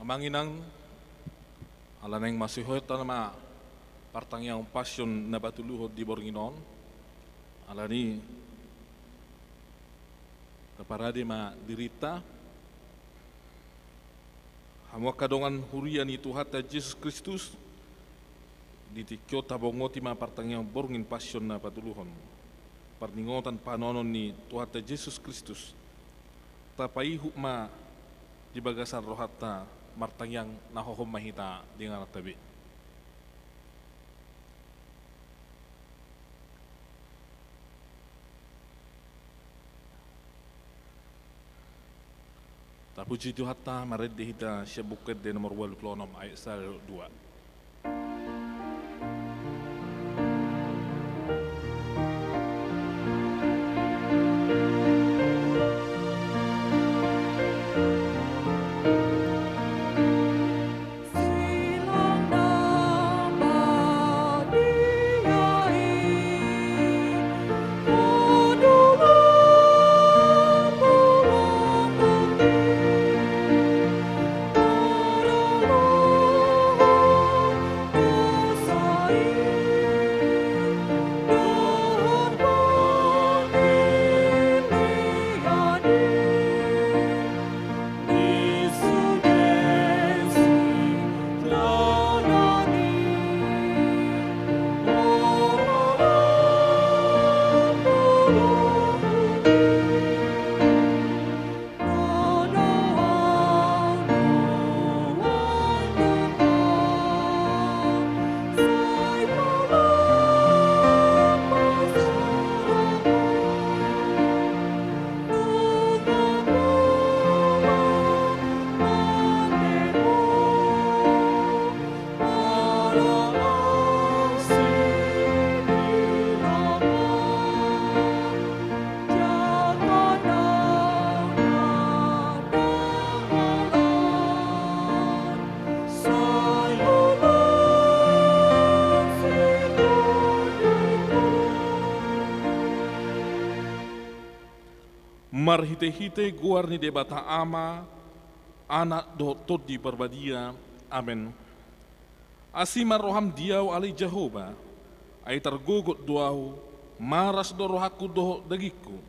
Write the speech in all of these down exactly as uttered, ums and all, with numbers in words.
Amang inang, ala naeng masihohonta ma partangiangan Passion na patoluhon di borngin on, alani taparade ma dirinta. Hamu angka dongan huria ni Tuhanta Jesus Kristus, di tingki on tabongoti ma partangiangan borngin Passion na patoluhon, parningotan panonon ni Tuhanta Jesus Kristus. Tapaihut ma di bagasan rohanta, martangiang na hohom ma hita di ingananta be. Tapuji Tuhanta, marende hita sian Buku Ende nomor ualu pulu onom ayat sada dua. Marhitehite goar ni Debata Ama, Anak dohot Tondi Parbadia. Amen. Asi ma roham di ahu ale Jahowa, ai targogot do ahu, maras do rohangku dohot dagingku.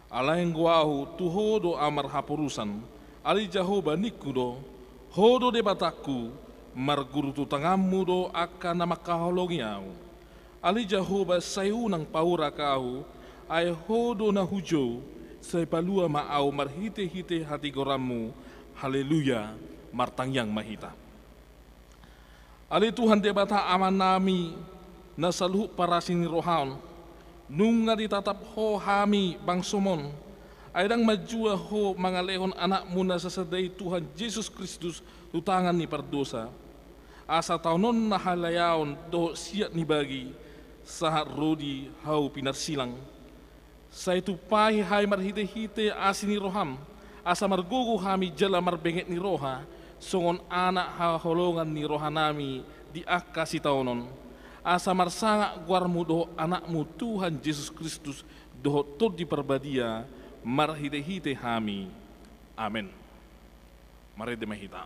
Alai anggo ahu, tu Ho do ahu marhaporusan, ale Jahowa ningku do, Ho do Debatangku, marguru tu tanganmu do angka na mangkaholongi ahu. Ale Jahowa, sai unang paurak ahu, ai Ho do na hujou, sai palua ma ahu marhitehite hatigoranmu. Haleluya, martangiang ma hita. Ale Tuhan Debata Amanami, na saluhut parasi ni roha on, nunga ditatap Ho hami bangsom on, ai ndang manjua Ho mangalehon Anakmu na sasada i Tuhan Jesus Kristus tu tangan ni pardosa. Asa taon on na halayaon dohot siat ni bagi, sahat ro di hau pinarsilang. Sai tumpahi hami marhitehite asi ni roham, asa margogo hami jala marbenget ni roha, songon anak haholongan ni rohanami di angka sitaonon. Asa marsangap goarmu dohot Anakmu Tuhan Jesus Kristus dohot Tondi Parbadia, marhitehite hami. Amen. Marende ma hita.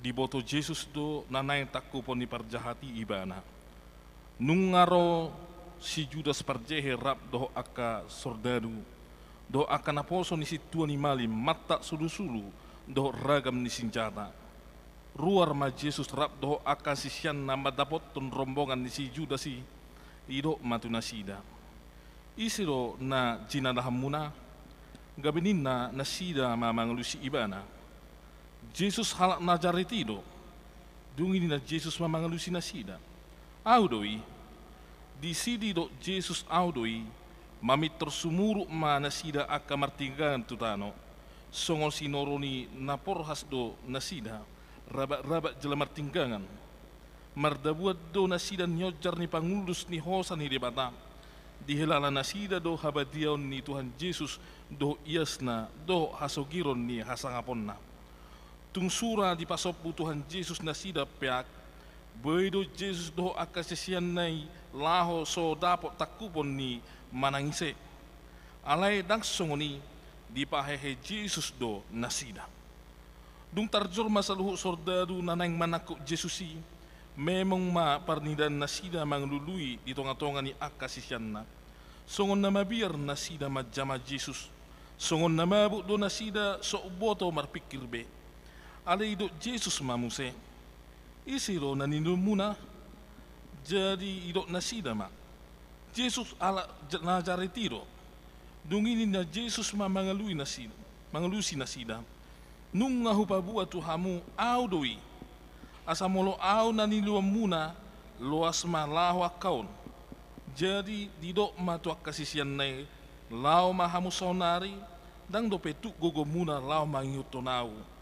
Diboto Jesus do na naeng tangkupon ni parjahat i ibana. Nunga ro si Judas parjehe rap dohot angka sordadu, dohot angka naposo ni sintua ni malim, mantap sulusulu, dohot ragam ni sinjata. Ruar ma Jesus rap dohot angka siseanna mandapothon rombongan ni si Judas i, didok ma tu nasida: Ise do na jinalahanmuna? Gabe ninna nasida ma mangalusi ibana: Jesus halak Nazaret i do. Dung i ninna Jesus ma mangalusi nasida: Ahu do i. Disi didok Jesus: Ahu do i, mamintor sumurut ma nasida angka martinggangan tu tano. Songon sinoro ni na porhas do nasida, rabatrabak jala martinggangan. Mardabuan do nasida nionjar ni pangullus ni hosa ni Debata. Dihilala nasida do habadiaon ni Tuhan Jesus dohot iasna dohot hasogiron ni hasangaponna. Tung sura dipasombu Tuhan Jesus nasida peak, boi do Jesus dohot angka siseanna i laho so dapot tangkupon ni manang ise. Alai ndang songon i, dipahehe Jesus do nasida. Dung tarjor ma saluhut sordadu na naeng manangkup Jesus i, memeng ma parnidaan nasida mangalului di tongatonga ni angka siseanna. Songon na mabiar nasida manjama Jesus, songon na mabuk do nasida so umboto marpingkir be. Alai didok Jesus ma muse: Ise do na niuduonmuna? Jadi didok nasida ma: Jesus halak J-, Nazaret i do. Dung i ninna Jesus ma mangalui nasida, mangalusi nasida: Nunga hupaboa tu hamu, Ahu do i. Asa molo Ahu na niuduonmuna, loas ma laho angka on. Jadi didok ma tu angka siseanna i: Laho ma hamu saonari, ndang dope tuk gogomuna laho mangihuthon Ahu.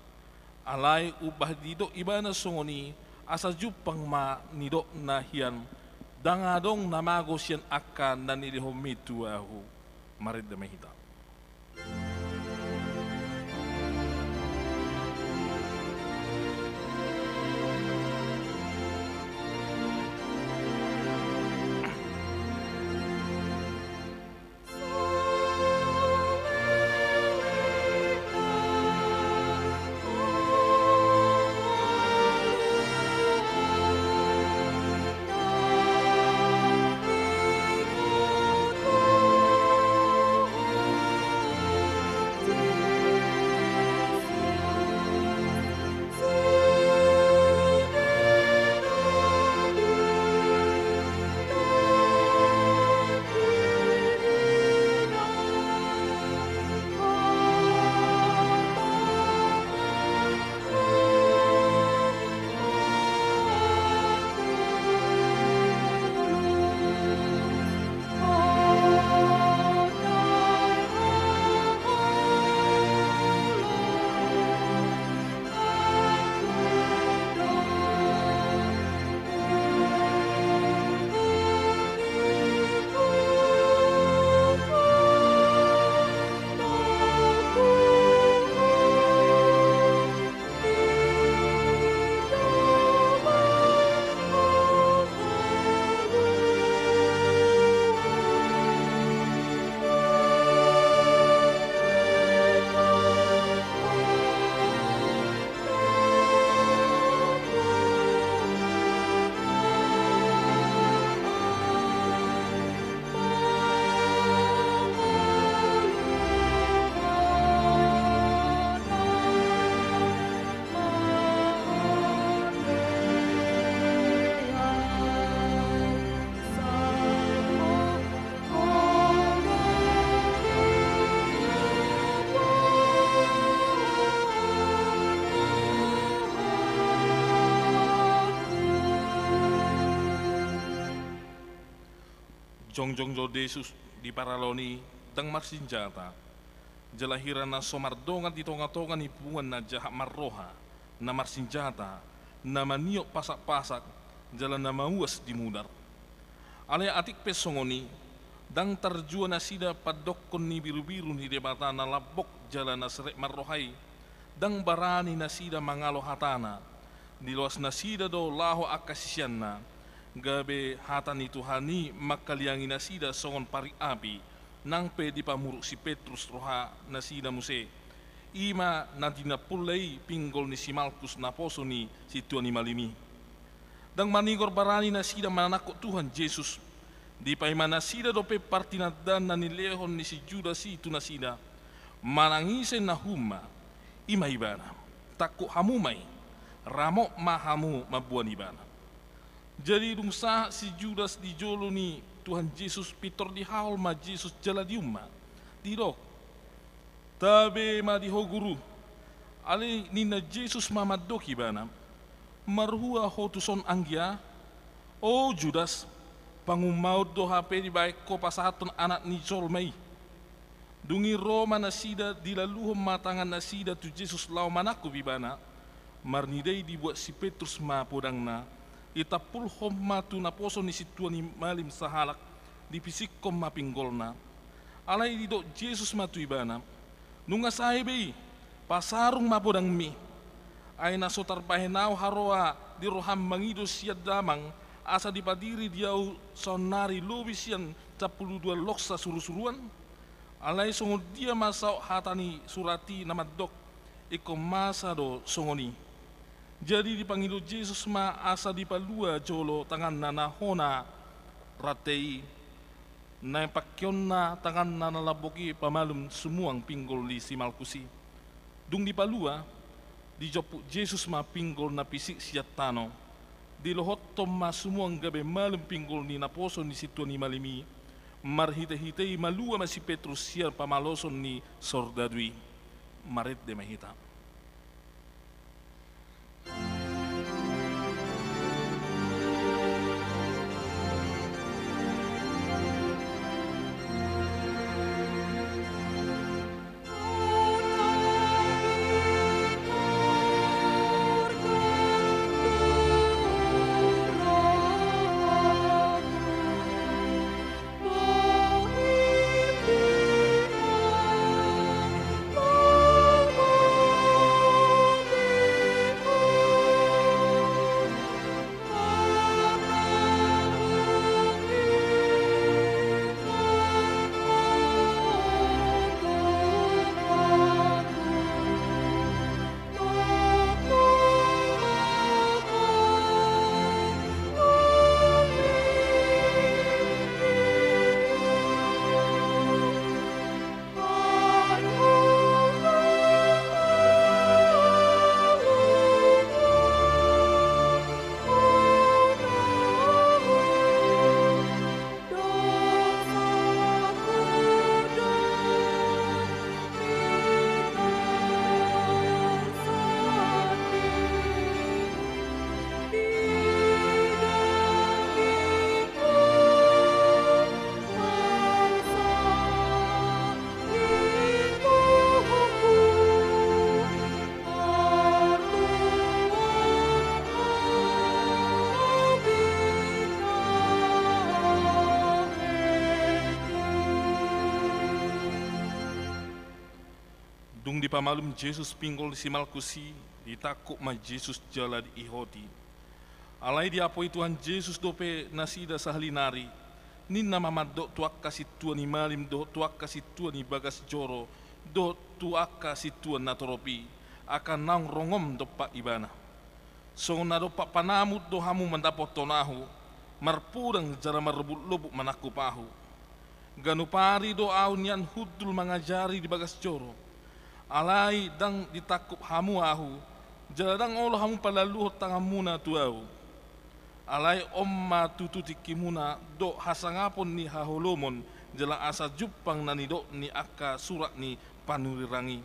Alai umbahen didok ibana songon i, asa jumpang ma nidokna hian: Ndang adong na mago sian angka na nilehonmi tu ahu. Marende ma hita. Jongjong do Jesus di paraleon i, ndang marsinjata. Jala hira na so mardongan di tongatonga ni punguan na jahat marroha, na marsinjata, na maniop pasakpasak, jala na mauas di mudar. Alai atik pe songon i, ndang tarjua nasida pandokkon ni birubiru ni Debata na lambok jala na serep marroha i, ndang barani nasida mangalo hatana. Diloas nasida do laho angka siseanna, gabe hata ni Tuhan i mangkaliangi nasida songon parik api, nang pe dipamuruk si Petrus roha nasida muse. I ma na tinapulna i pinggol ni si Malkus naposo ni sintua ni malim i. Ndang manigor barani nasida manangkok Tuhan Jesus. Dipaima nasida dope partinandaan na nilehon ni si Judas i tu nasida. Manang ise na huma, i ma ibana. Tangkok hamu ma i, ramot ma hamu mamboan ibana. Jadi dung sahat si Judas di jolo ni Tuhan Jesus, pintor dihahol ma Jesus jala diumma. Didok, tabe ma di ho Guru. Alai ninna Jesus ma mandok ibana, marhua ho tuson anggia? O Judas, pangummaon do hape dibaen ho pasahathon Anak ni jolma i. Dung i ro ma nasida, dilaluhon ma tangan nasida tu Jesus laho manangkup ibana. Marnida i dibuat si Petrus ma podangna, itampulhon ma tu naposo ni sintua ni malim sahalak, dipisikkon ma pinggolna. Alai didok Jesus ma tu ibana, nunga sae be i, pasarung ma podangmi. Ai na so tarbahen ahu haroa di roham mangido sian Damang, asa dipadiri di ahu saonnari lobi sian sampulu dua loksa surusuruan? Alai songon dia ma saut hata ni surat i na mandok, ingkon masa do songon i. Jadi dipangido Jesus ma asa dipalua jolo tanganna na hona rante i, naeng pangkeonna tanganna na lambok i pamalum sumuang pinggol ni si Malkus i. Dung dipalua, dijomput Jesus ma pinggol na pisik sian tano. Dilohothon ma sumuang gabe malum pinggol ni naposo ni sintua ni malim i, marhitehite i malua ma si Petrus sian pamaloson ni sordadu i. Marende ma hita. Dung dipamalum Jesus pinggol ni si Malkus i, ditangkup ma Jesus jala diihoti. Alai diapoi Tuhan Jesus dope nasida sahali nari, ninna ma mandok tu angka sintua ni malim dohot tu angka sintua ni bagas joro dohot tu angka sintua na torop i, angka naung rongom dompak ibana. Songon na dompak panamut do hamu mandapothon ahu, marpodang jala marlobuk-lobuk manangkup ahu. Ganup ari do ahu nian hundul mangajari di bagas joro. Alai ndang ditangkup hamu ahu, jala ndang olo hamu palaluhon tanganmuna tu ahu. Alai on ma tutu tingkimuna dohot hasangapon ni haholomon, jala asa jumpang na nidok ni angka surat ni panurirang i.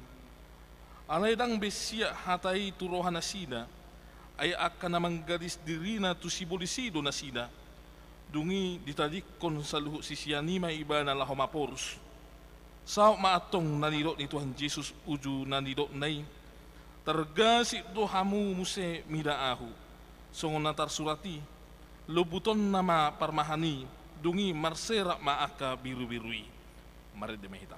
Alai ndang be siat hata i tu roha nasida, ai angka na manggadis dirina tu sibolis i do nasida. Dung i ditadingkon saluhut sisean i ma ibana laho maporus. Saut ma antong na nidok ni Tuhan Jesus uju na nidokna i, targasip do hamu muse mida ahu. Songon na tarsurat i, lombutonna ma parmahan i, dung i marserak ma angka birubiru i. Marende ma hita.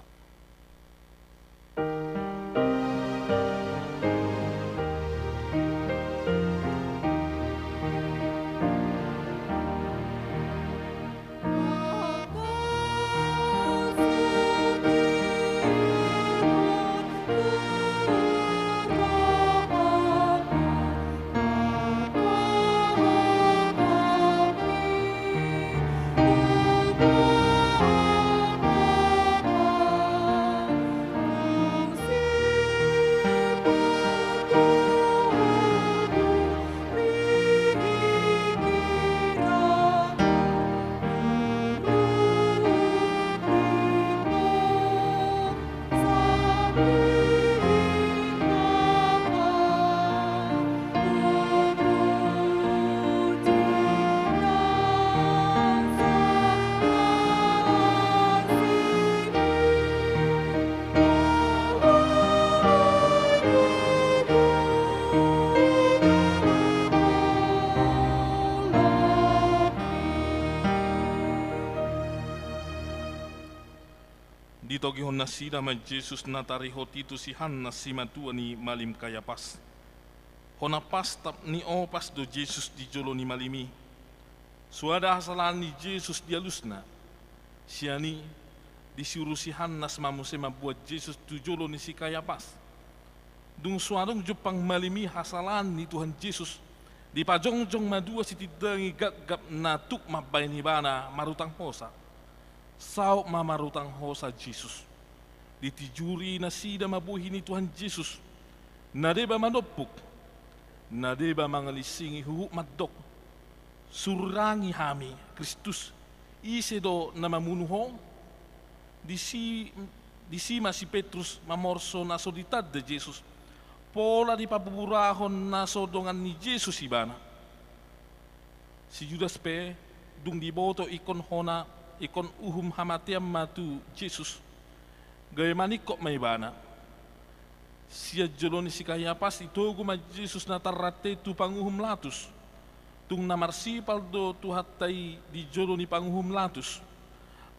Ditogihon nasida ma Jesus na tarihot i tu si Hannas simatua ni malim Kayapas. Hona pastap ni opas do Jesus di jolo ni malim i. Soada hasalaan ni Jesus di alusna. Sian i, disiurusi Hannas ma muse mamboan Jesus tu jolo ni si Kayapas. Dung so adong jumpang malim i hasalaan ni Tuhan Jesus, dipajongjong ma dua sitindangi gapgap na tuk mambahen ibana marutang hosa. Saut ma marutang hosa Jesus. Ditijuri nasida ma bohi ni Tuhan Jesus. Na deba manompuk, na deba mangalinsingi huhut mandok: Surangi hami, Kristus, ise do na mamunu Ho? Disi, disi ma si Petrus mamorso na so ditanda Jesus, pola dipabuburahon na so dongan ni Jesus ibana. Si Judas pe, dung diboto ingkon hona, ingkon uhum hamatean ma tu Jesus, gabe maningkot ma ibana. Sian jolo ni si Kayapas itogu ma Jesus na tarrante tu panguhum Latus. Tung na marsipal do Tuhanta i di jolo ni panguhum Latus.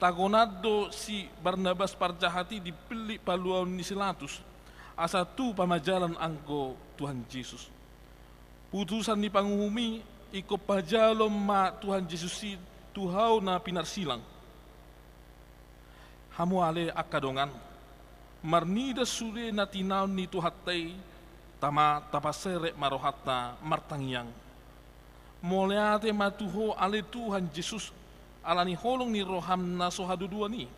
Tagonan do si Barnabas parjahat i dipillit paluaon ni si Latus, asa tu pamajalan anggo Tuhan Jesus. Putusan ni panguhum i ingkon pajalo ma Tuhan Jesus i tu hau na pinarsilang. Hamu ale angka dongan, marnida sude na tinaon ni Tuhanta i, tama tapaserep ma rohanta martangiang. Mauliate ma tu Ho ale Tuhan Jesus, ala ni holong ni roham na so haduduan i,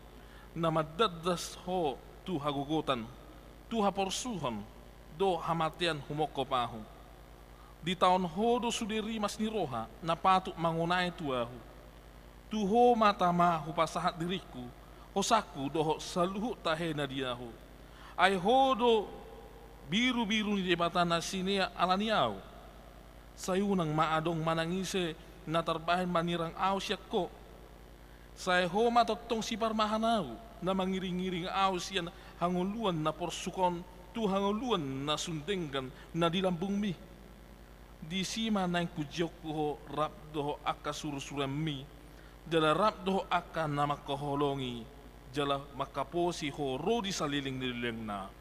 na mandandas Ho tu hagogotan, tu haporsuhon, dohot hamatean humongkop ahu. Ditaon Ho do sude rimas ni roha na patut mangonai tu ahu. Tu Ho ma tama hupasahat diringku, hosangku dohot saluhut tahe na di ahu. Ai Ho do birubiru ni Debata na sinean ala ni ahu. Sai unang ma adong manang ise na tarbahen manirang ahu sian Ho. Sai Ho ma tongtong siparmahan ahu, na mangiringiring ahu sian hangoluan na porsuk on tu hangoluan na sun denggan na di lambungmi. Disi ma naeng pujionku Ho rap dohot angka surusuranmi, jala rap dohot angka na mangkaholongi jala mangkaposi Ho ro di saleleng ni lelengna.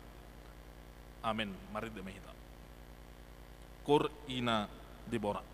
Amen. Marende ma hita. Kor ina Debora.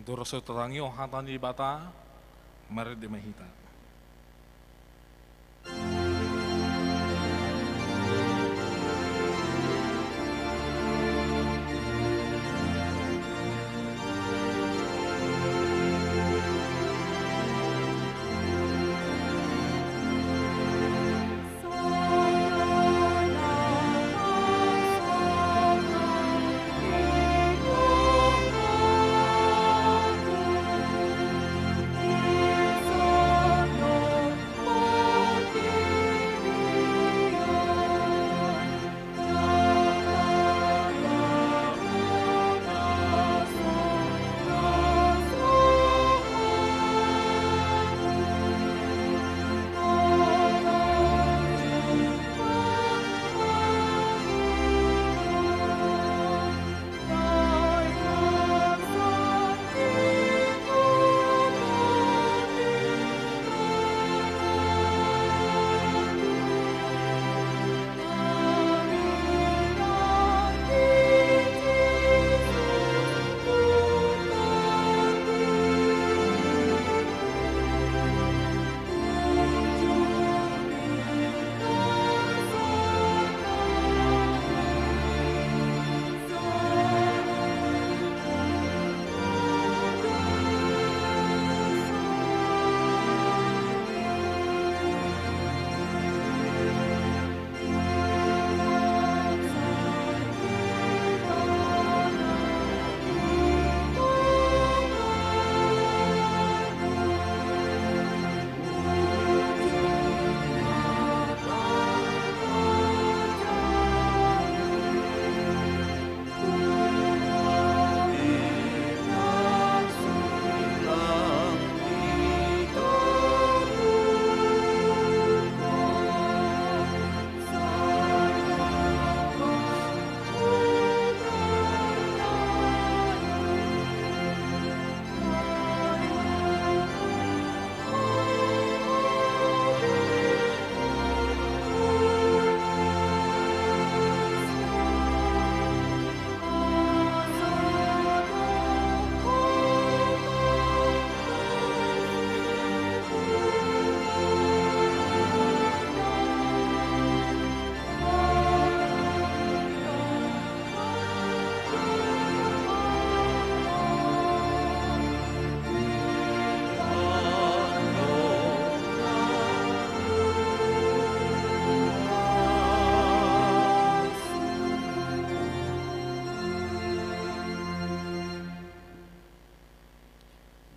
Andorang so tatangihon hata ni Debata, marende ma hita.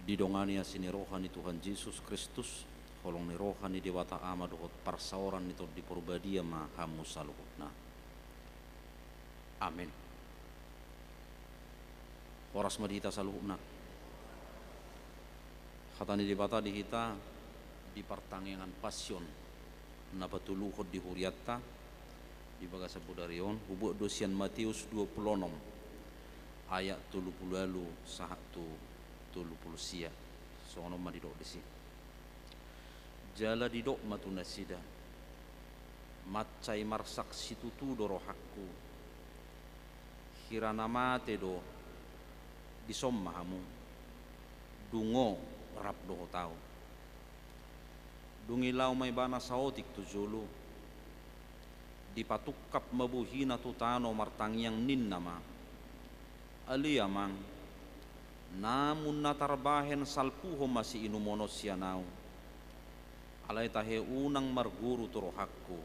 Didongani asi ni roha ni Tuhan Jesus Kristus, holong ni roha ni Debata Ama dohot parsaoran ni Tondi Porbadia ma hamu saluhutna. Amen. Horas ma di hita saluhutna. Hata ni Debata di hita di partangiangan Pasion na patoluhon di hurianta di bagasan bodari on, hubuat do sian Mateus dua pulu onom ayat tolu pulu ualu sahat tu tolu pulu sia. Songon on ma didok disi. Jala didok ma tu nasida: Mansai marsak situtu do rohangku. Hira na mate do, dison ma hamu, dungo rap dohot ahu. Dung i laho ma ibana saotik tu jolo, dipatungkap ma bohina tu tano martangiang ninna ma: Ale Amang, namun na tarbahen salpuhon ma siinumon on sian ahu. Alai tahe unang marguru tu rohangku,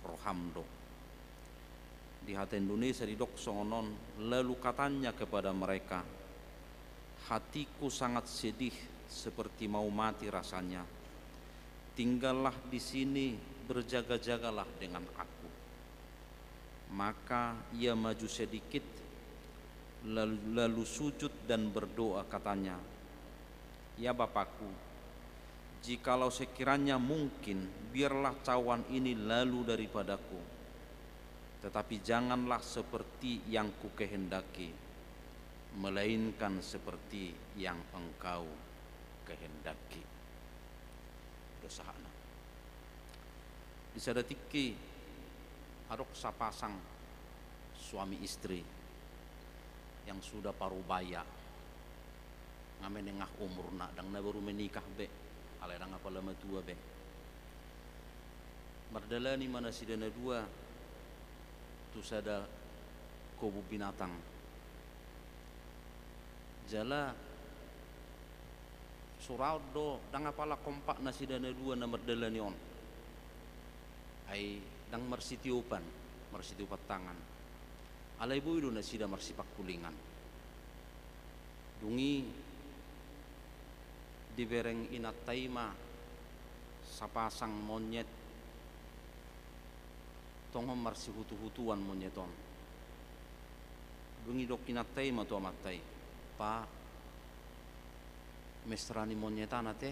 roham do. Di hata Indonesia didok songon on, lalu katanya kepada mereka, hatiku sangat sedih seperti mau mati rasanya. Tinggallah di sini, berjaga-jagalah dengan aku. Maka ia maju sedikit, lalu, lalu sujud dan berdoa, katanya, Ya Bapakku, jikalau sekiranya mungkin, biarlah cawan ini lalu daripadaku, tetapi janganlah seperti yang kukehendaki, melainkan seperti yang Engkau kehendaki. Dosa hana. Di sada tingki adong sapasang suami istri yang sudah paruh baya. Nga menengah umurna, ndang na baru menikah be, alai ndang apala matua be. Mardalani ma nasida na dua tu sada kobun binatang. Jala suraon do, ndang apala kompak nasida na dua na mardalani on. Ai ndang marsitiupan, marsitiupan tangan. Alai boi do nasida marsipangkulingan. Dung i dibereng inanta i ma sapasang monyet, tongon marsihutuhutuan monyet on. Dung i didok inanta i ma tu amanta i, "Pa, mesra ni monyet an ate,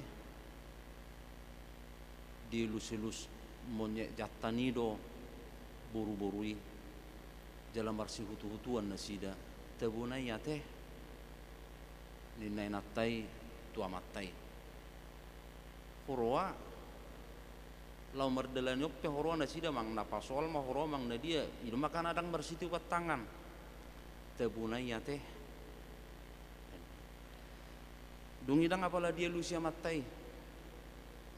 dieluselus monyet jantan i do boruboru i, jala marsihutuhutuan nasida, tabona i ate," ninna inanta i tu amanta i. Huroa, laho mardalani on pe huroa nasida manang na pasoal ma huroa manang na dia, i do ma angka na ndang marsitiupan tangan. "Tabona i ate." Dung i ndang apala dielusi amanta i.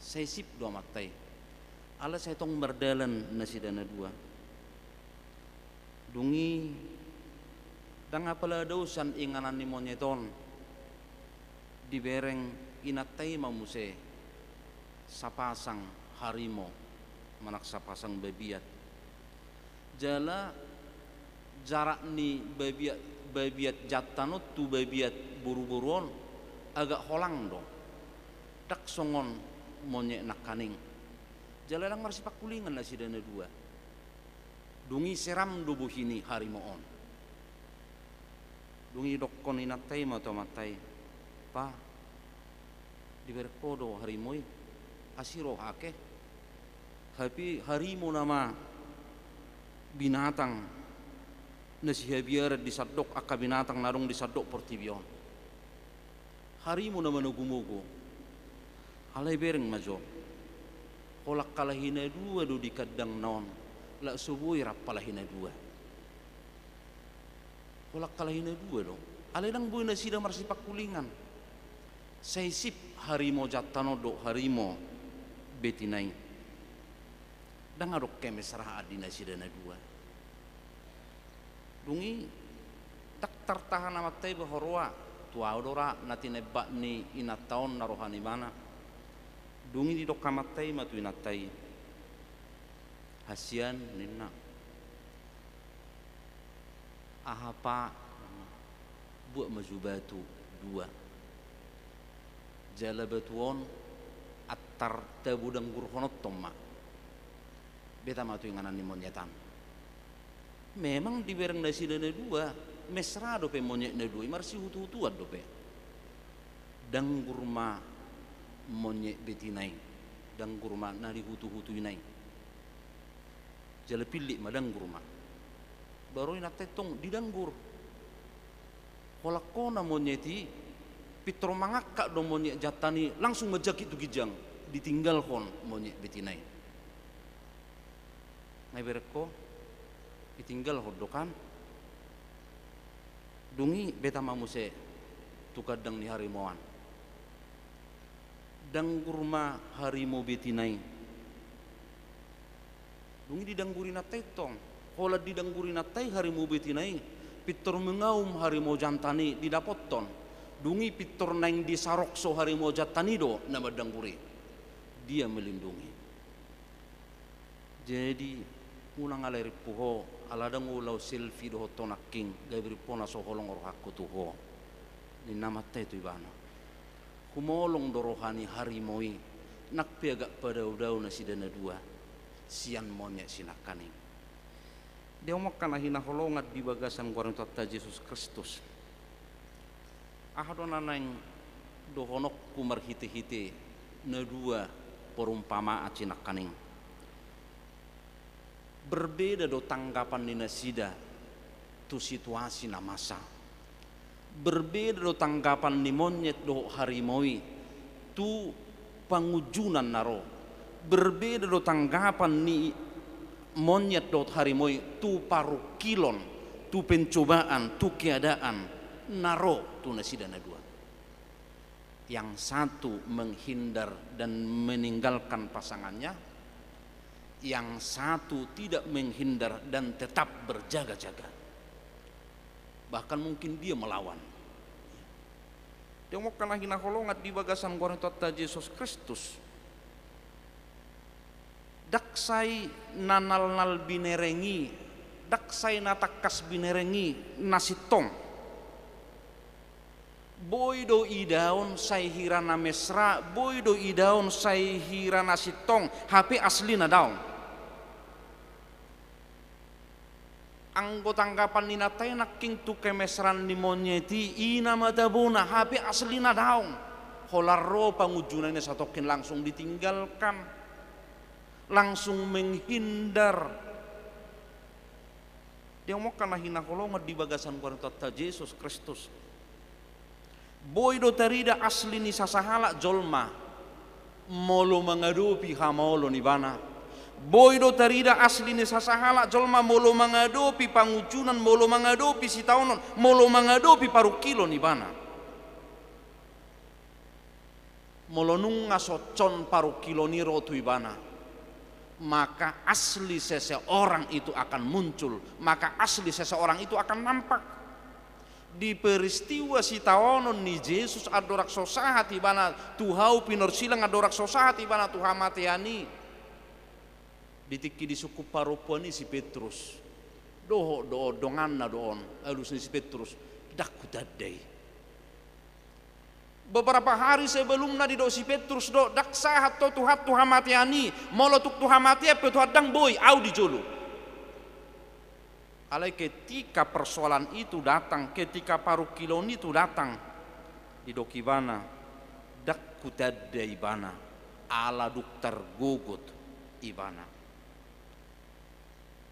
Sai sip do amanta i. Ala sai tong mardalan nasida na dua. Dung i ndang apala dausan inganan ni monyet on. Dibereng inanta i ma muse sapasang harimo, manang sapasang babiat. Jala jarak ni babiat, babiat jantan on tu babiat boruboru on agak holang do. Ndang songon monyet nangkaning. Jala ndang marsipangkulingan nasida na dua. Dung i seram do bohi ni harimo on. Dung i didokkon inanta i ma tu amanta i, "Pa, dibereng ho do harimo i, asi roha ke. Hape harimo nama binatang na sihabiaran di sandok angka binatang na adong di sandok portibi on. Harimo nama na gumogo. Alai bereng ma jo, holan halahi na dua do di kandangna on, lak so boi rap halahi na dua. Holan halahi na dua do. Alai ndang boi nasida marsipangkulingan. Sai sip harimo jantan on dohot harimo betina i. Ndang adong kemesraan di nasida na dua." Dung i ndang tartahan amanta i be huroa, tu ahu do ra na tinemba ni inanta on na roha ni ibana. Dung i didok amanta i ma tu inanta i, "Hasian," ninna. "Aha, Pa?" "Buat ma jo batu dua. Jala batu on antar tabo danggurhononton ma. Beta ma tu inganan ni monyet an." Memang dibereng nasida na dua, mesra dope monyet na dua i, marsihutuhutuan dope. Danggur ma monyet betina i, danggur ma na dihutuhutuina i. Jala pillit ma, danggur ma. Baru inanta i tong didanggur. Holan hona monyet i, pintor mangangkat do monyet jantan i, langsung manjangkit tu ginjang, ditinggalhon monyet betina i. Nga ibereng ho, ditinggalhon do kan. Dung i beta ma muse tu kandang ni harimo an. Danggur ma harimo betina i. Dung i didanggur inanta i tong. Holan didanggur inanta i harimo betina i, pintor mangaum harimo jantan i didapothon. Dung i pintor naeng disarokso harimo jantan i do na mandanggur i. Dia melindungi. Jadi, unang alai rimpu ho, ala ndang hu laho selfie dohot ho nangkin, gabe rimpu ho na so holong rohangku tu ho. Ninna amanta i tu ibana. Humolong do roha ni harimo i, nang pe agak padaodao nasida na dua sian monyet sinangkaning. Dia ma angka na hinaholongan di bagasan goar ni Tuhanta Jesus Kristus. Aha do na naeng dohononku marhitehite na dua perumpamaan sinangkaning? Berbeda do tanggapan ni nasida tu situasi na masa. Berbeda do tanggapan ni monyet dohot harimo i tu pangunjunan na ro. Berbeda do tanggapan ni monyet dohot harimo i tu parungkilon, tu pencobaan, tu keadaan na ro tu nasida na dua. Yang satu menghindar dan meninggalkan pasangannya, yang satu tidak menghindar dan tetap berjaga-jaga. Bahkan mungkin dia melawan. Dengokkan na hinaholongan di bagasan goar ni Tuhanta Jesus Kristus. Ndang sai na nalnal binereng i, ndang sai na tangkas binereng i na sintong. Boi do idaon sai hira na mesra, boi do idaon sai hira na sintong, hape aslina daong. Anggo tanggapan ni na tahe nangkin tu kemesraan ni monyet i, i na ma tabona, hape aslina daong. Holan ro pangunjunanna satongkin langsung ditinggalkan, langsung menghindar. Dengokkan na hinaholongan di bagasan goar ni Tuhanta Jesus Kristus. Boi do tarida asli ni sasahalak jolma molo mangadopi hamaolon ibana. Boi do tarida asli ni sasahalak jolma molo mangadopi pangunjunan, molo mangadopi sitaonon, molo mangadopi parungkilon ibana. Molo nunga songon parungkilon i ro tu ibana, maka asli seseorang itu akan muncul, maka asli seseorang itu akan nampak. Di peristiwa sitaonon ni Jesus andorang so sahat ibana tu hau pinorsilang, andorang so sahat ibana tu hamatean i. Di tingki disungkun parompuan i si Petrus. Dohot do on, donganna do on, alus ni si Petrus. Ndang hutanda i. Beberapa hari sebelumna didok si Petrus do, ndang sahat ho Tuhan tu hamatean i, molo tung tu hamatean pe Tuhan ndang boi, au di jolo. Alai ketika persoalan itu datang, ketika parungkilon itu datang, didok ibana, ndang hutanda ibana, ala dung targogot ibana.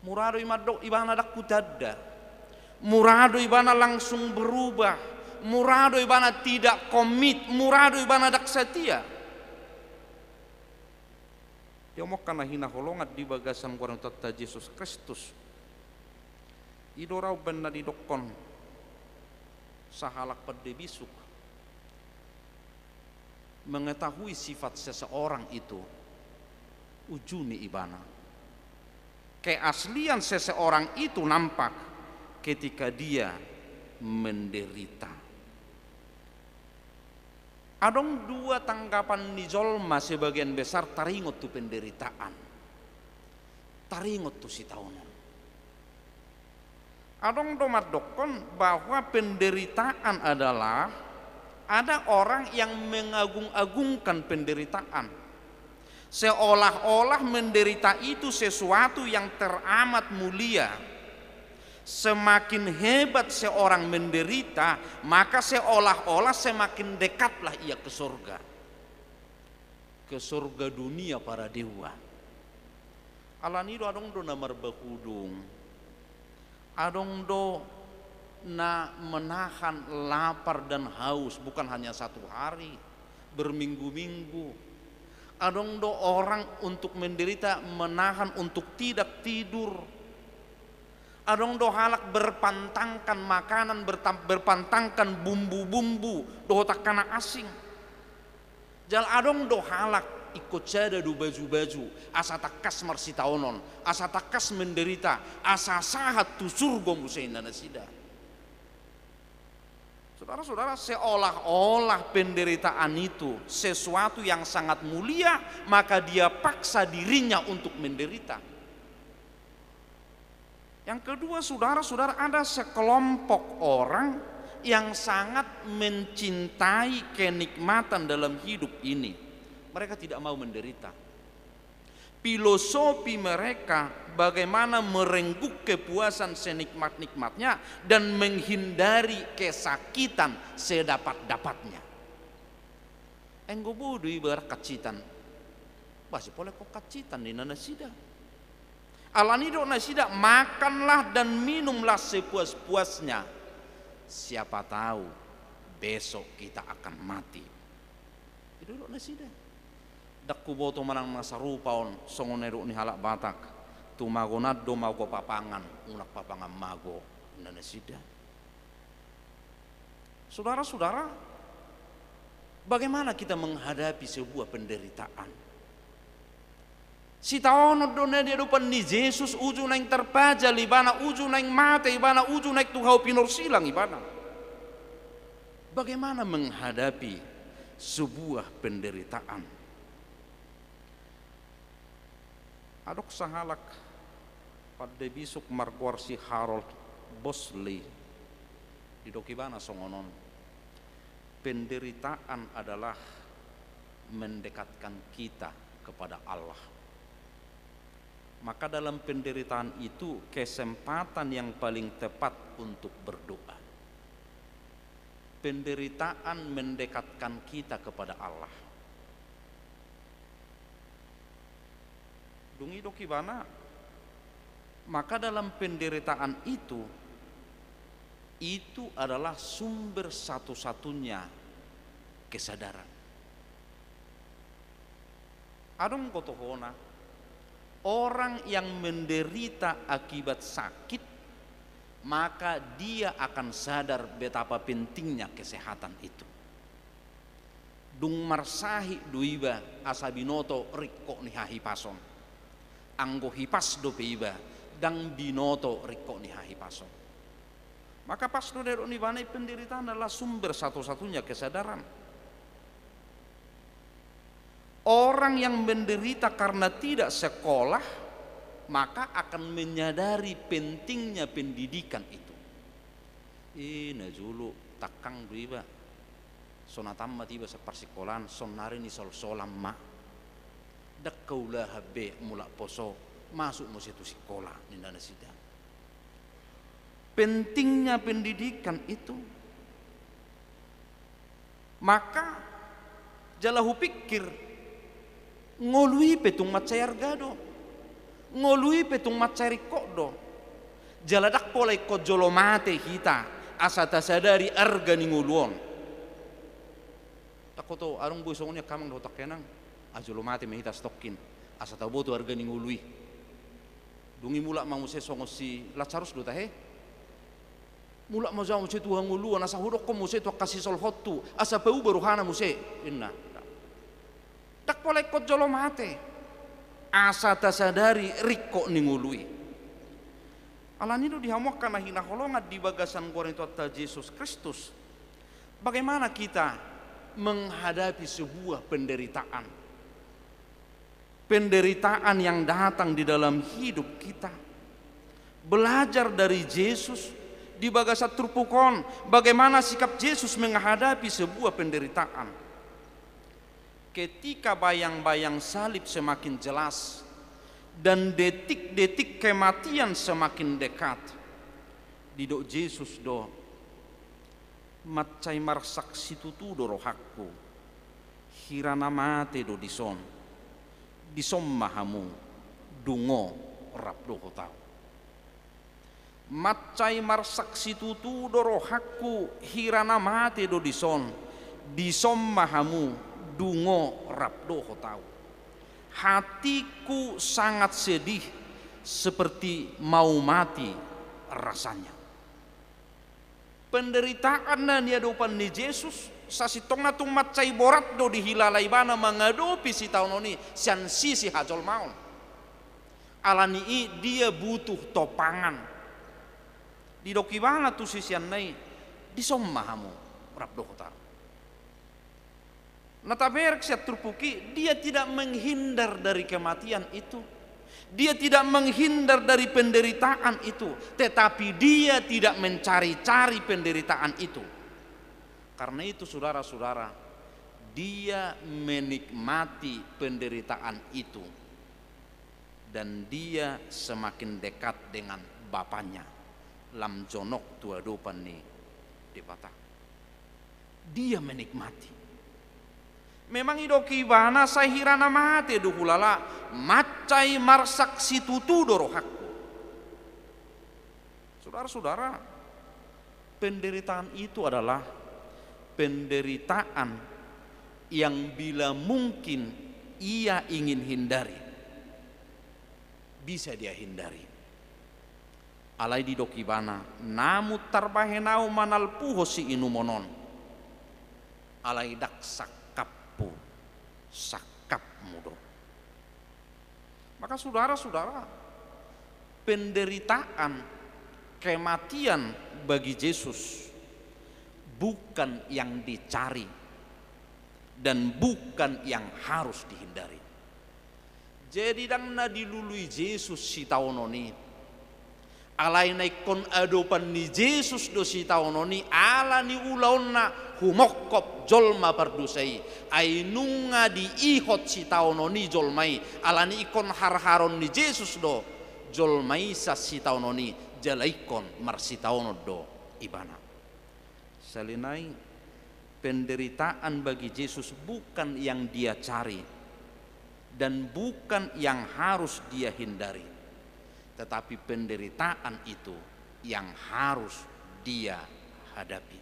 Mura do i mandok ibana ndang hutanda. Mura do ibana langsung berubah. Mura do ibana tidak komit. Mura do ibana ndang setia. Dengokkan na hinaholongan di bagasan goar ni Tuhanta Jesus Kristus. I do ra umbahen na didokkon sahalak pande bisuk. Mengetahui sifat seseorang itu, ujuni ibana. Keaslian seseorang itu nampak ketika dia menderita. Adong dua tanggapan ni jolma sebagian besar taringot tu penderitaan. Taringot tu sitaonon. Adong do mandokkon bahwa penderitaan adalah ada orang yang mengagung-agungkan penderitaan. Seolah-olah menderita itu sesuatu yang teramat mulia. Semakin hebat seorang menderita, maka seolah-olah semakin dekatlah ia ke surga. Ke surga dunia para dewa. Alani do adong do na marbahudung. Adong do na menahan lapar dan haus, bukan hanya satu hari, berminggu-minggu. Adong do orang untuk menderita menahan untuk tidak tidur. Adong do halak berpantangkan makanan, bertam-, berpantangkan bumbu-bumbu dohot angka na asing. Jala adong do halak ingkon sada do baju-baju, asa tangkas marsitaonon, asa tangkas menderita, asa sahat tu surgo muse inna nasida. Saudara-saudara, seolah-olah penderitaan itu sesuatu yang sangat mulia, maka dia paksa dirinya untuk menderita. Yang kedua, saudara-saudara, ada sekelompok orang yang sangat mencintai kenikmatan dalam hidup ini. Mereka tidak mau menderita. Filosofi mereka bagaimana merenggut kepuasan senikmat-nikmatnya dan menghindari kesakitan sedapat-dapatnya. Anggo boi do iba rap hansitan, bah, sai pola ingkon hansitan ninna nasida. Alani didok nasida, makanlah dan minumlah sepuas-puasnya. Siapa tahu besok kita akan mati. I do didok nasida. Ndang huboto manang na sarupa on songon na nidok ni halak Batak. Tumagonan do mago papangan, unang papangan mago, ninna nasida. Saudara-saudara, Bagaimana kita menghadapi sebuah penderitaan? Sitaonon do na di adopan ni Jesus, uju naeng tarpajal ibana, uju naeng mate ibana, uju naeng tu hau pinorsilang ibana. Bagaimana menghadapi sebuah penderitaan? Adong sahalak pande bisuk margoar si Harold Bosley, didok ibana songon on: penderitaan adalah mendekatkan kita kepada Allah. Maka dalam penderitaan itu kesempatan yang paling tepat untuk berdoa. Penderitaan mendekatkan kita kepada Allah. Dung i didok ibana, maka dalam penderitaan itu, itu adalah sumber satu-satunya kesadaran. Adong gotohona, orang yang menderita akibat sakit, maka dia akan sadar betapa pentingnya kesehatan itu. Dung marsahit do iba asa binoto ringkot ni hahipason. Anggo hipas dope iba, ndang binoto ringkot ni hahipason. Maka pas do didok ibana i, penderitaan adalah sumber satu-satunya kesadaran. Orang yang menderita karena tidak sekolah, maka akan menyadari pentingnya pendidikan itu. I na jolo tangkang do iba, so na tammat iba sian parsikolaan, saonari nisolsolan ma. Ndang haulahan be mulak poso, masuk muse tu sikola, ninna nasida. Pentingnya pendidikan itu. Maka jala hupikir, ngolu i pe tung mansai arga do. Ngolu i pe tung mansai ringkot do. Jala ndang pola ingkon jolo mate hita asa tasadari arga ni ngolu on. Ndang hoto, adong boi songon i angka amang dohot angka inang. Ah, jolo mate ma hita satongkin asa taboto arga ni ngolu i. Dung i mulak ma muse songon si Lasarus do tahe. Mulak ma jo au muse tu hangoluan asa hudokkon muse tu angka sisolhothu asa pauba rohana muse, ninna. Ndang pola ingkon jolo mate asa tasadari ringkot ni ngolu i. Alani i do di hamu angka na hinaholongan di bagasan goar ni Tuhanta Jesus Kristus, bagaimana kita menghadapi sebuah penderitaan? Penderitaan yang datang di dalam hidup kita. Belajar dari Jesus di bagasan turpuk on, bagaimana sikap Jesus menghadapi sebuah penderitaan. Ketika bayang-bayang salib semakin jelas dan detik-detik kematian semakin dekat, didok Jesus do, mansai marsak situtu do rohangku, hira na mate do dison, dison ma hamu, dungo rap dohot au. Mansai marsak situtu do rohangku, hira na mate do dison, dison ma hamu, dungo rap dohot au. Hatiku sangat sedih, seperti mau mati rasanya. Penderitaan na niadopan ni Jesus, sasintongna tung mansai borat do dihilala ibana mangadopi sitaonon i sian sisi hajolmaon. Alani i dia butuh topangan. Didok ibana tu siseanna i, dison ma hamu rap dohot au. Na tabereng sian turpuk i, dia tidak menghindar dari kematian itu. Dia tidak menghindar dari penderitaan itu, tetapi dia tidak mencari-cari penderitaan itu. Karena itu, saudara-saudara, dia menikmati penderitaan itu. Dan dia semakin dekat dengan Bapanya, lam jonok tu adopan ni Debata. Dia menikmati. Memang didok ibana, sai hira na mate do hulala, mansai marsak situtu do rohangku. Saudara-saudara, penderitaan itu adalah penderitaan yang bila mungkin ia ingin hindari, bisa dia hindari. Alai didok ibana, namun tarbahen au manalpuhon siinumon on, Alai ndang sangkaphu, sangkapmu do. Maka saudara-saudara, penderitaan, kematian bagi Jesus bukan yang dicari dan bukan yang harus dihindari. Jadi ndang na dilului Jesus sitaonon i. Alai na ingkon adopan ni Jesus do sitaonon i ala ni ulaonna humongkop jolma pardosa i. Ai nunga diihot sitaonon i jolma i. Ala ni ingkon harharon ni Jesus do jolma i sian sitaonon i. Jala ingkon marsitaonon do ibana. Sahali nai, penderitaan bagi Jesus bukan yang dia cari dan bukan yang harus dia hindari, tetapi penderitaan itu yang harus dia hadapi.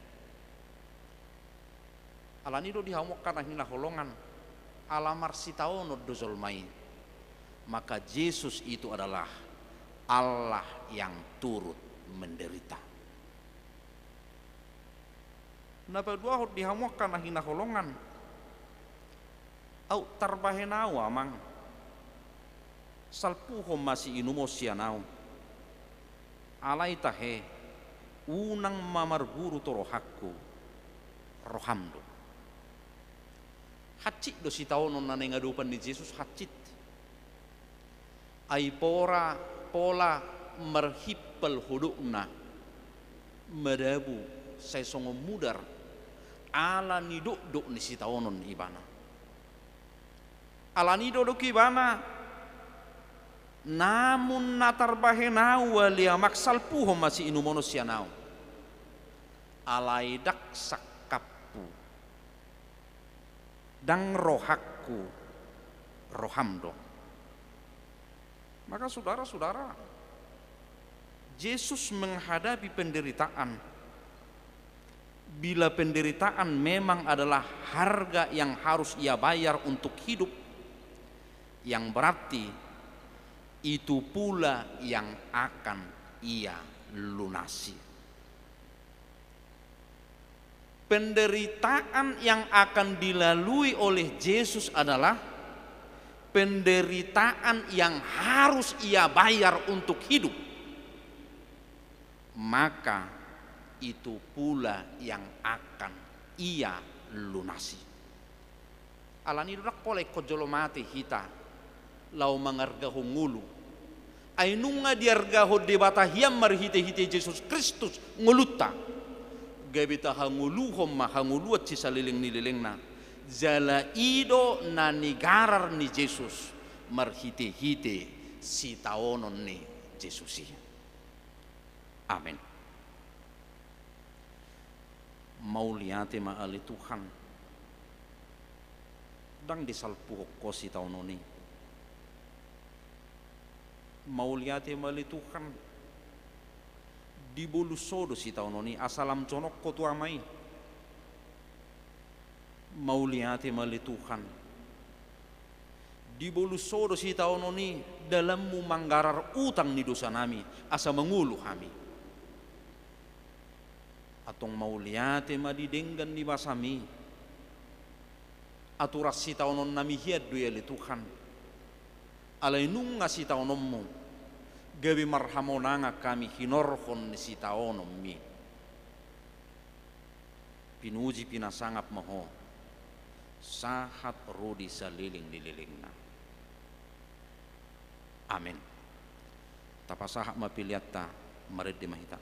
Alani do di hamu angka na hinaholongan, ala marsitaonon do jolma i, maka Jesus itu adalah Allah yang turut menderita. Na paduahon di hamu angka na hinaholongan, aut tarbahen ahu, Amang, salpuhon ma siinumon sian ahu. Alai tahe, unang ma marguru tu rohangku, roham do. Hansit do sitaonon na naeng adopan ni Jesus, hansit. Ai pora, pola marhimpal hodokna, madabu sai songon mudar, ala ni dokdok ni sitaonon ibana. Alani didok ibana, namun na tarbahen ahu ale Amang, salpuhon ma siinumon on sian ahu. Alai ndang sangkaphu, ndang rohangku, roham do. Maka saudara-saudara, Jesus menghadapi penderitaan. Bila penderitaan memang adalah harga yang harus ia bayar untuk hidup, yang berarti itu pula yang akan ia lunasi. Penderitaan yang akan dilalui oleh Jesus adalah penderitaan yang harus ia bayar untuk hidup, maka itu pula yang akan ia lunasi. Alani do ndang pola ingkon jolo mate hita laho mangargahon ngolu. Ai nunga diargahon Debata hian marhite-hite Jesus Kristus ngolunta. Gabe tahangoluhon ma hangoluan sisaleleng ni lelengna. Jala i do na nigarar ni Jesus marhite-hite sitaonon ni Jesus i. Amen. Mauliate ma ale Tuhan, ndang disalpuhon Ho sitaonon i. Mauliate ma ale Tuhan, dibolus Ho do sitaonon i, asa lam jonok Ho tu Ama i. Mauliate ma ale Tuhan, dibolus Ho do sitaonon i dalanMu manggarar utang ni dosanami, asa mangolu hami. Antong mauliate ma di denggan ni basaMi. Aturan sitaononnami hian do i ale Tuhan. Alai nunga sitaononMu, gabe marhamonangan hami hinorhon ni sitaononMi. Pinuji pinasangap ma Ho, sahat ro di saleleng ni lelengna. Amen. Tapasahat ma peleanta, marende ma hita.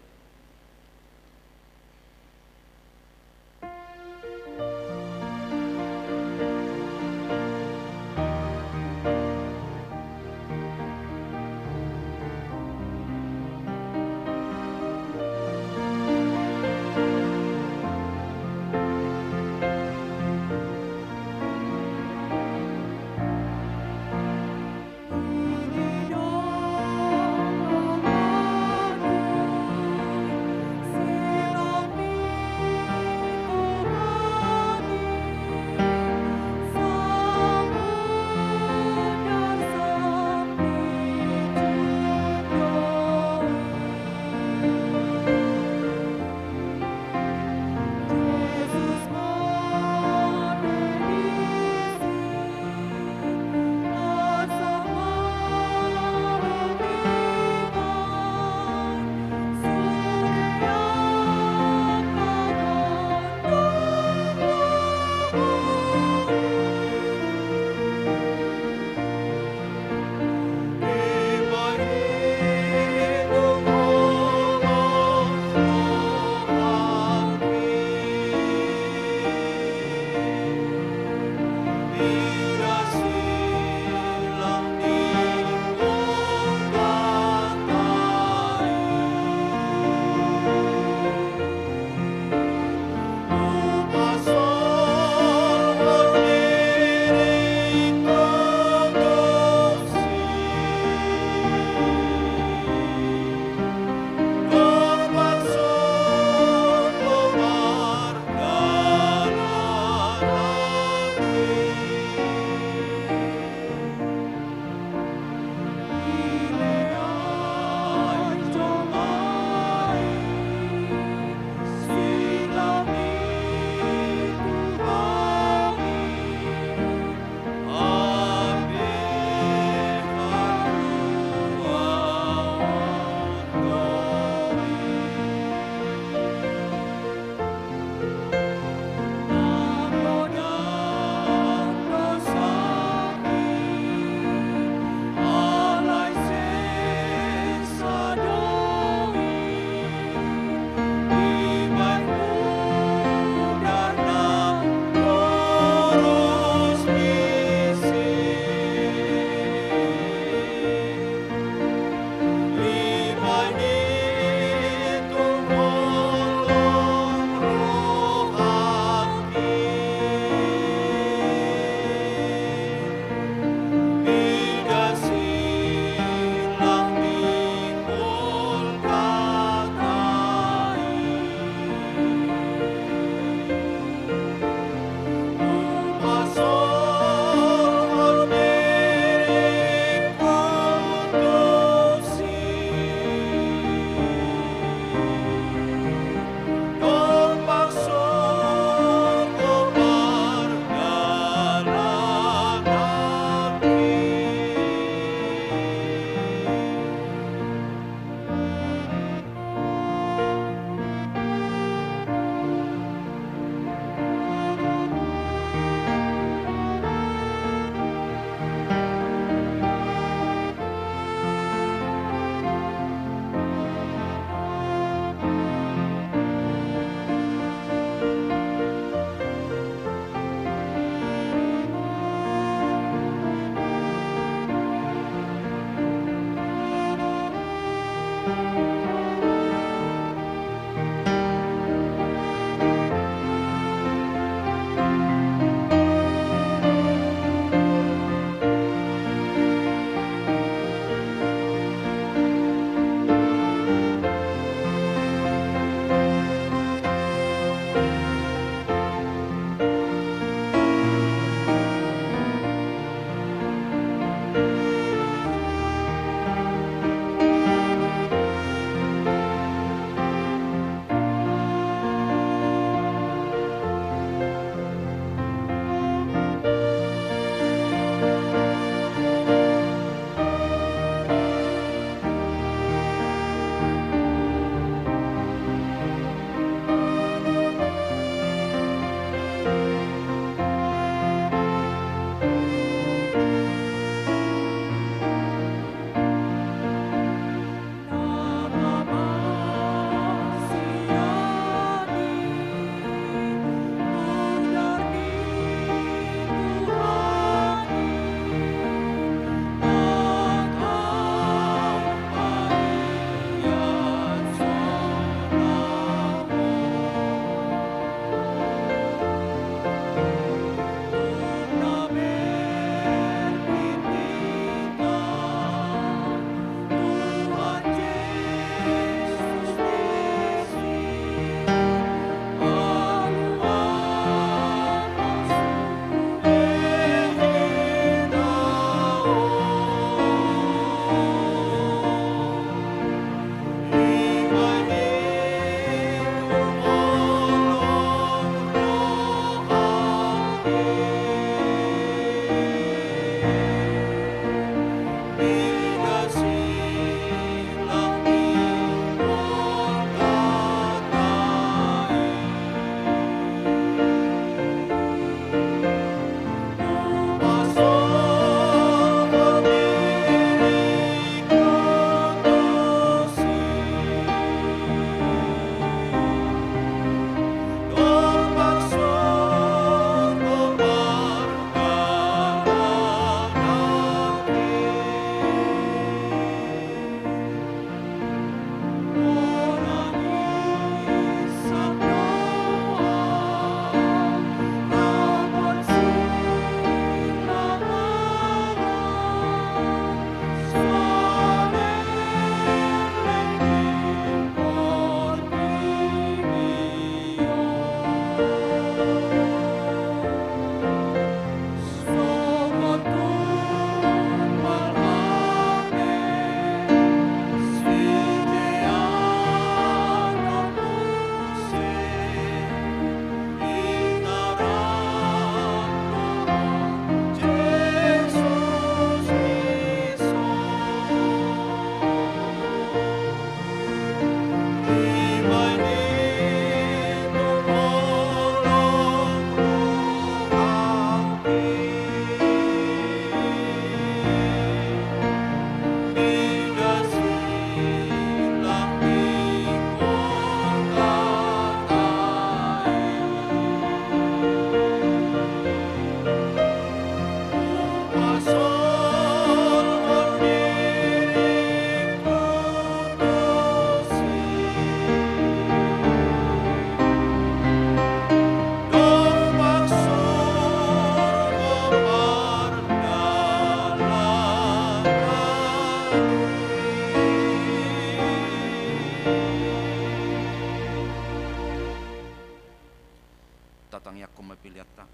peleanta.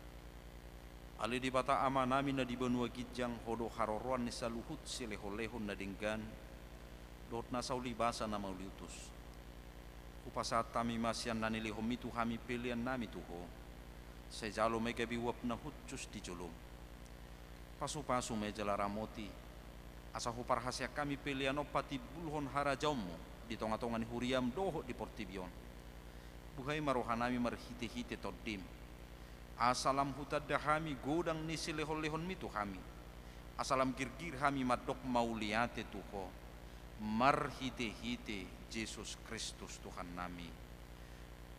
Ale Debata Amanami na di banua ginjang, Ho do haroroan ni saluhut silehonlehon na denggan dohot nasa ulibasa na mauliutus. Hupasahat hami ma sian na nilehonMi tu hami peleannami tu Ho. Sai jalo ma i gabe uap na hushus di jolom. Pasupasu ma i jala ramoti, asa huparhaseang hami pelean on patimbulhon harajaonMu di tongatonga ni huriaM dohot di portibi on. Buhai ma rohanami marhitehite TondiM, asa lam hutanda hami godang ni silehonlehonMi tu hami, asa lam girgir hami mandok mauliate tu Ho, marhitehite Jesus Kristus Tuhannami.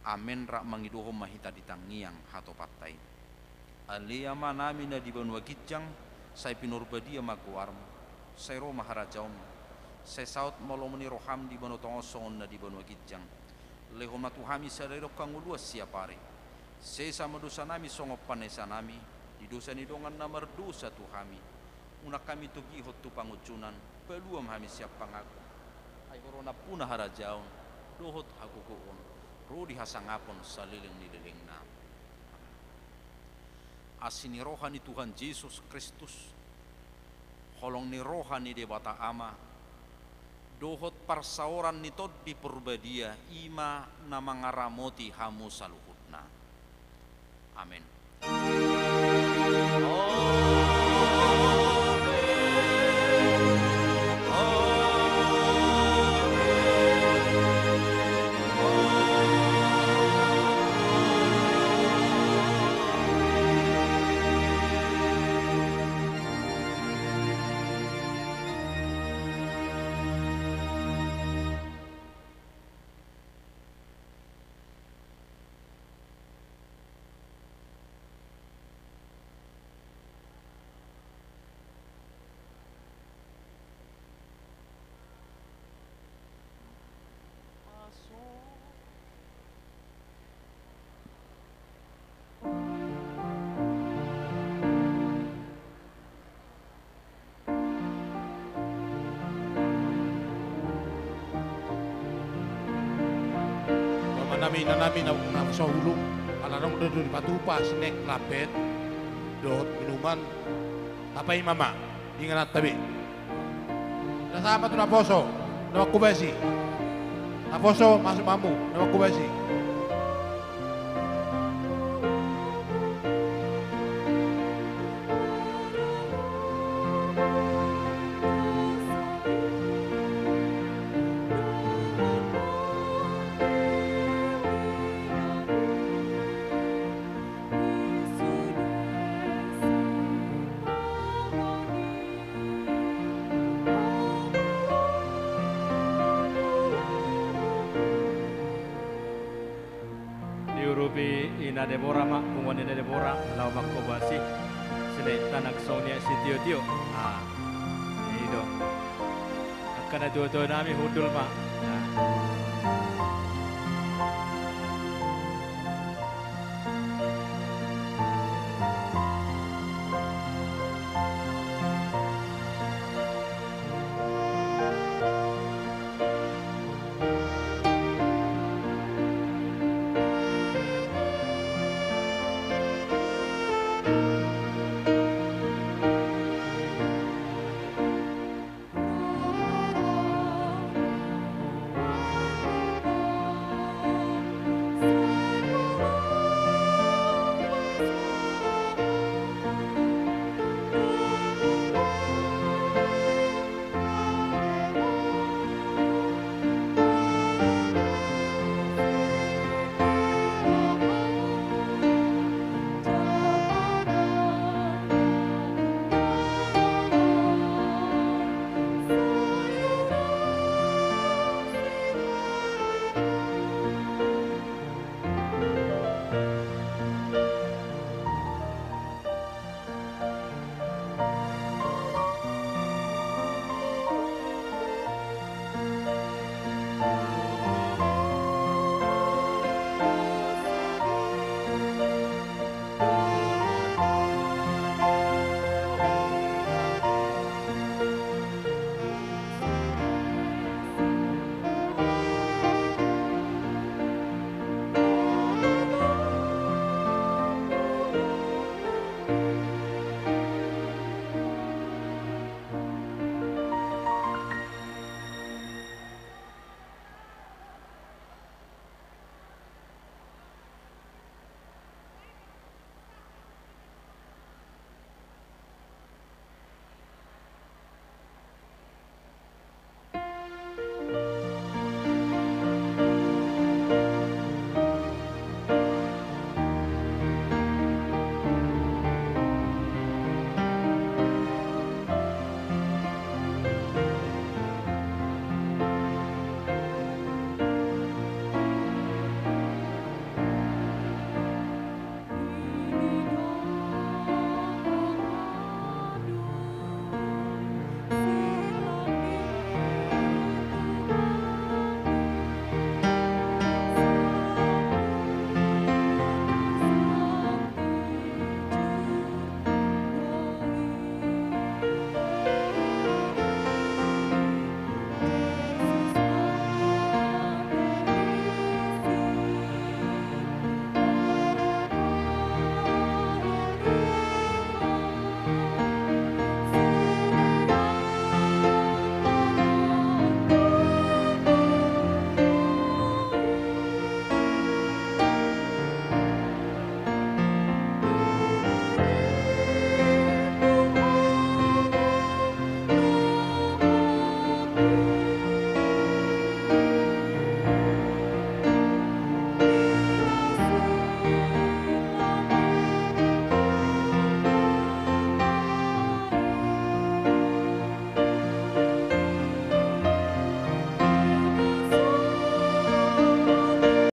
Amen. Rap mangidohon ma hita di tangiang hatopanta i. Ale Amanami na di banua ginjang, sai pinarbadia ma goarMu, sai ro ma harajaonMu, sai saut ma lomo ni rohaM di banua tonga on songon na di banua ginjang. Lehon ma tu hami sadari on hangoluan siapari. Sesa ma dosanami songon panesanami di dosa ni dongan na mardosa tu hami. Unang hami togihon tu pangunjunan, palua ma hami sian pangago. Ai Ho do nampuna harajaon dohot hagogoon, ro di hasangapon saleleng ni lelengna. Amen. Asi ni roha ni Tuhan Jesus Kristus, holong ni roha ni Debata Ama, dohot parsaoran ni Tondi Parbadia, i ma na mangaramoti hamu saluhutna. Amen. Amanami, inanami, na, na so ulung, ala adong do dipatupa snack, lapet dohot minuman. Tapaima ma ingananta be. Asa ma tu naposo, na mangkobasi. Naposo, masuk ma hamu, na mangkobasi. Diurupi Ina Debora ma, punguan Ina Debora, laho mangkobasi. Sele tanak songon i sitiotio. Ah, i do. Angka natuatuanami hundul ma. Ah.